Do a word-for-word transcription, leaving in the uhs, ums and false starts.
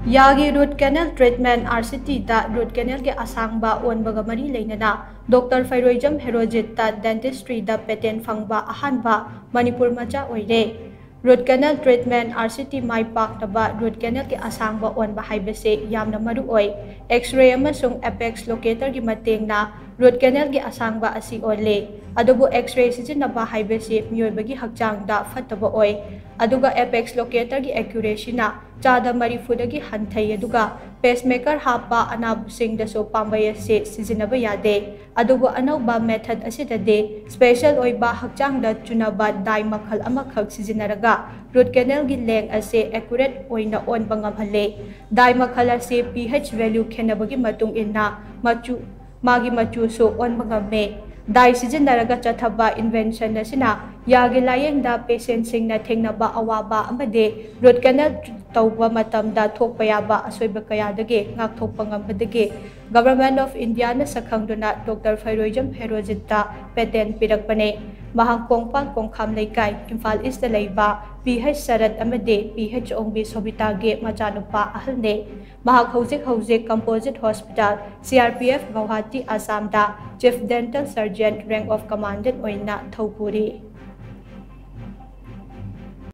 ꯌꯥꯒꯤ root canal treatment, RCTꯗ root canalꯒꯤ ꯑꯁꯥꯡꯕ ꯑꯣꯟꯕꯒ ꯃꯔꯤ ꯂꯩꯅꯅ ꯗꯣꯛꯇꯔ ꯐꯩꯔꯣꯏꯖꯝ ꯍꯦꯔꯣꯖꯤꯠꯇ dentistryꯗ patent ꯐꯪꯕ ꯑꯍꯥꯟꯕ ꯃꯅꯤꯄꯨꯔ ꯃꯆꯥ ꯑꯣꯏꯔꯦ꯫ Root canal treatment, RCT ꯃꯥꯏ ꯄꯥꯛꯅꯕ root canalꯒꯤ ꯑꯁꯥꯡꯕ ꯑꯣꯟꯕ ꯍꯥꯏꯕꯁꯤ ꯌꯥꯝꯅ ꯃꯔꯨ ꯑꯣꯏ꯫ X-ray ꯑꯃꯁꯨꯡ apex locatorꯒꯤ ꯃꯇꯦꯡꯅ root canalꯒꯤ ꯑꯁꯥꯡꯕ ꯑꯁꯤ ꯑꯣꯜꯂꯤ꯫ ꯑꯗꯨꯕꯨ X-ray ꯁꯤꯖꯤꯟꯅꯕ ꯍꯥꯏꯕꯁꯤ ꯃꯤꯑꯣꯏꯕꯒꯤ ꯍꯛꯆꯥꯡꯗ ꯐꯠꯇꯕ ꯑꯣꯏ꯫ ꯑꯗꯨꯒ apex locatorꯒꯤ accuracyꯅ ꯆꯥꯗ ꯃꯔꯤꯐꯨꯗꯒꯤ ꯍꯟꯊꯩ꯫ ꯑꯗꯨꯒ pacemaker ꯍꯥꯞꯄ ꯑꯅꯥꯕꯁꯤꯡꯗꯁꯨ ꯄꯥꯝꯕꯩ ꯑꯁꯤ ꯁꯤꯖꯤꯟꯅꯕ ꯌꯥꯗꯦ꯫ ꯑꯗꯨꯕꯨ ꯑꯅꯧꯕ method ꯑꯁꯤꯗꯗꯤ special ꯑꯣꯏꯕ ꯍꯛꯆꯥꯡꯗ ꯆꯨꯅꯕ dye ꯃꯈꯜ ꯑꯃꯈꯛ ꯁꯤꯖꯤꯟꯅꯔꯒ root canalꯒꯤ length ꯑꯁꯤ accurate ꯑꯣꯏꯅ ꯑꯣꯟꯕ ꯉꯝꯍꯜꯂꯦ꯫ Dye ꯃꯈꯜ ꯑꯁꯤ pH value ꯈꯦꯠꯅꯕꯒꯤ ꯃꯇꯨꯡ ꯏꯟꯅ ꯃꯆꯨ, ꯃꯥꯒꯤ ꯃꯆꯨꯁꯨ ꯑꯣꯟꯕ ꯉꯝꯃꯦ꯫ Dye ꯁꯤꯖꯤꯟꯅꯔꯒ ꯆꯠꯊꯕ invention ꯑꯁꯤꯅ ꯌꯥꯒꯤ ꯂꯥꯌꯦꯡꯗ patientꯁꯤꯡꯅ ꯊꯦꯡꯅꯕ ꯑꯋꯥꯕ ꯑꯃꯗꯤ root canal ꯇꯧꯕ ꯃꯇꯝꯗ ꯊꯣꯛꯄ ꯌꯥꯕ ꯑꯁꯣꯏꯕ ꯀꯌꯥꯗꯒꯤ ꯉꯥꯛꯊꯣꯛꯄ ꯉꯝꯕꯗꯒꯤ Government of Indiaꯅ ꯁꯛꯈꯪꯗꯨꯅ ꯗꯣꯛꯇꯔ ꯐꯩꯔꯣꯏꯖꯝ ꯍꯦꯔꯣꯖꯤꯠꯇ patent ꯄꯤꯔꯛꯄꯅꯦ꯫ ꯃꯍꯥꯛ ꯀꯣꯡꯄꯥꯜ ꯀꯣꯡꯈꯥꯝ ꯂꯩꯀꯥꯏ, ꯏꯝꯐꯥꯜ Eastꯇ ꯂꯩꯕ P H ꯁꯔꯠ ꯑꯃꯗꯤ P H ꯑꯣꯡꯕꯤ ꯁꯣꯕꯤꯇꯥꯒꯤ ꯃꯆꯥꯅꯨꯄꯥ ꯑꯍꯜꯅꯦ꯫ ꯃꯍꯥꯛ ꯍꯧꯖꯤꯛ ꯍꯧꯖꯤꯛ Composite Hospital, C R P F, Guwahati, ꯑꯁꯥꯝꯗ Chief Dental Surgeon, rank of Commandant ꯑꯣꯏꯅ ꯊꯧ ꯄꯨꯔꯤ꯫